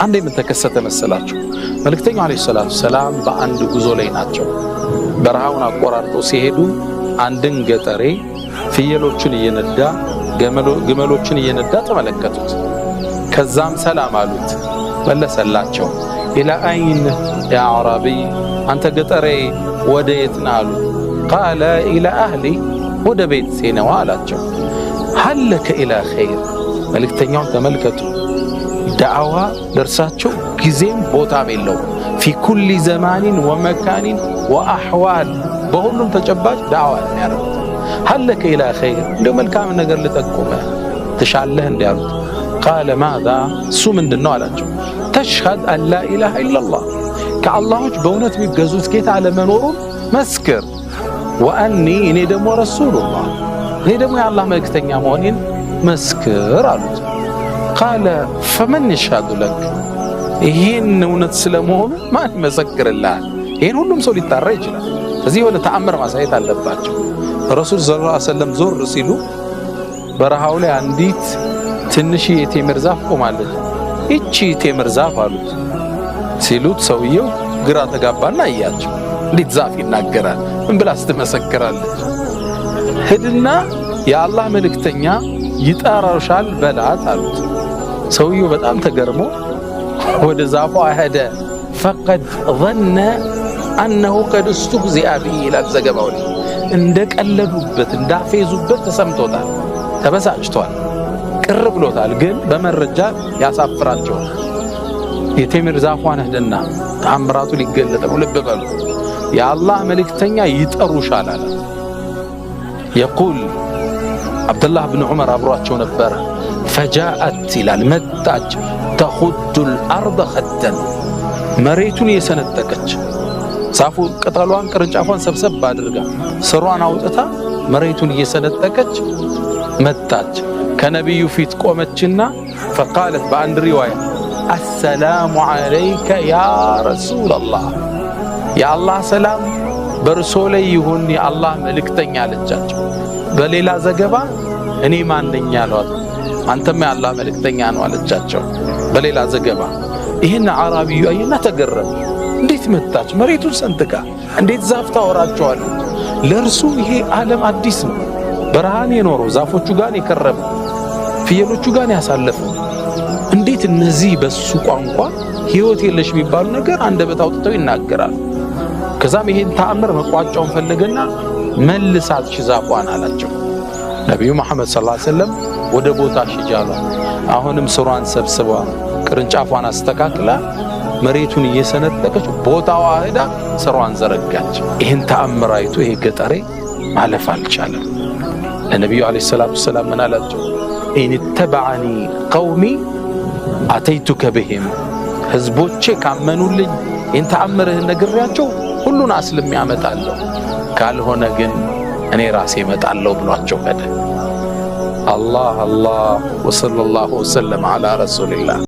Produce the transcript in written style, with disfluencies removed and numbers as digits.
አንዴ ምን ተከሰተ መሰላችሁ? መልእክተኛው عليه الصلاة والسلام በአንድ ጉዞ ላይ ናቸው። በረሃውን አቆራርጠው ሲሄዱ አንድን ገጠሬ ፍየሎችን እየነዳ፣ ግመሎችን እየነዳ ተመለከቱት። ከዛም ሰላም አሉት፣ መለሰላቸው። إلى أين يا أعرابي፣ አንተ ገጠሬ ወደ የት ነህ አሉት። قال إلى أهلي፣ ወደ ቤቴ ነው አላቸው። هل لك إلى خير። መልእክተኛውን ተመልከቱ። ዳዕዋ ለእርሳቸው ጊዜም ቦታም የለውም። في كل زمان ومكان وأحوال፣ በሁሉም ተጨባጭ ዳዕዋ የሚያደርጉት። هل لك إلى خير፣ እንደው መልካም ነገር ልጠቁምህ ትሻለህ እንዲ አሉት። قال ماذا፣ እሱ ምንድን ነው አላቸው። تشهد أن لا إله إلا الله፣ ከአላህ ውጭ በእውነት የሚገዙት ጌታ አለመኖሩን መስክር፣ وأني፣ እኔ ደግሞ رسول الله፣ እኔ ደግሞ የአላህ መልእክተኛ መሆኔን መስክር አሉት። قال فمن يشهد لك፣ ይህን እውነት ስለመሆኑ ማን ይመሰክርልሃል? ይህን ሁሉም ሰው ሊጣራ ይችላል። እዚህ የሆነ ተአምር ማሳየት አለባቸው። ረሱል صلى الله عليه وسلم ዞር ሲሉ በረሃው ላይ አንዲት ትንሽ የቴምር ዛፍ ቆማለች። ይቺ ቴምር ዛፍ አሉት። ሲሉት ሰውየው ግራ ተጋባና አያቸው። እንዴት ዛፍ ይናገራል? ምን ብላ ስትመሰክራለች? ሂድና የአላህ መልእክተኛ ይጠራሻል በላት አሉት። ሰውየው በጣም ተገርሞ ወደ ዛፏ ሄደ። فقد ظن أنه قد استهزئ به ይላል ዘገባው ላይ። እንደቀለዱበት እንዳፌዙበት ተሰምቶታል። ተበሳጭቷል፣ ቅር ብሎታል። ግን በመረጃ ያሳፍራቸዋል። የቴምር ዛፏን ሂድና ተአምራቱ ሊገለጥ ነው። ልብ በሉ፣ የአላህ መልእክተኛ ይጠሩሻል አላት። يقول አብደላህ ብን ዑመር አብሯቸው ነበረ። فجاءت ይላል፣ መጣች፣ تخد الأرض خدا፣ መሬቱን የሰነጠቀች፣ ዛፉ ቅጠሏን ቅርንጫፏን ሰብሰብ አድርጋ ስሯን አውጥታ መሬቱን እየሰነጠቀች መጣች። ከነቢዩ ፊት ቆመችና فقالت፣ በአንድ ሪዋያ السلام عليك يا رسول الله፣ የአላህ ሰላም በእርሶ ላይ ይሁን የአላህ መልእክተኛ አለቻቸው። በሌላ ዘገባ እኔ ማን ነኝ አሏት። አንተማ የአላህ መልእክተኛ ነው አለቻቸው። በሌላ ዘገባ ይህን አዕራቢዩ አየና ተገረመ። እንዴት መጣች? መሬቱን ሰንጥቃ እንዴት ዛፍ ታወራቸዋለች? ለእርሱ ይሄ ዓለም አዲስ ነው። በረሃን የኖረው፣ ዛፎቹ ጋር የከረመው፣ ፍየሎቹ ጋር ያሳለፈው፣ እንዴት እነዚህ በሱ ቋንቋ ህይወት የለሽ የሚባሉ ነገር አንደበት አውጥተው ይናገራሉ? ከዛም ይሄን ተአምር መቋጫውን ፈለገና መልሳት ዛፏን አላቸው። ነቢዩ መሐመድ صلى الله عليه وسلم ወደ ቦታሽ ሂጂ አሏት። አሁንም ስሯን ሰብስባ ቅርንጫፏን አስተካክላ መሬቱን እየሰነጠቀች ቦታዋ ሄዳ ስሯን ዘረጋች። ይህን ተአምር አይቶ ይሄ ገጠሬ ማለፍ አልቻለም። ለነቢዩ عليه الصلاة والسلام ምን አላቸው? إن اتبعني قومي أتيتك بهم፣ ህዝቦቼ ካመኑልኝ ይህን ተአምርህን ነግሬያቸው ሁሉን አስልሜ ያመጣለሁ፣ ካልሆነ ግን እኔ ራሴ እመጣለሁ ብሏቸው ሄደ። አላህ አላህ وصلى الله وسلم على رسول الله።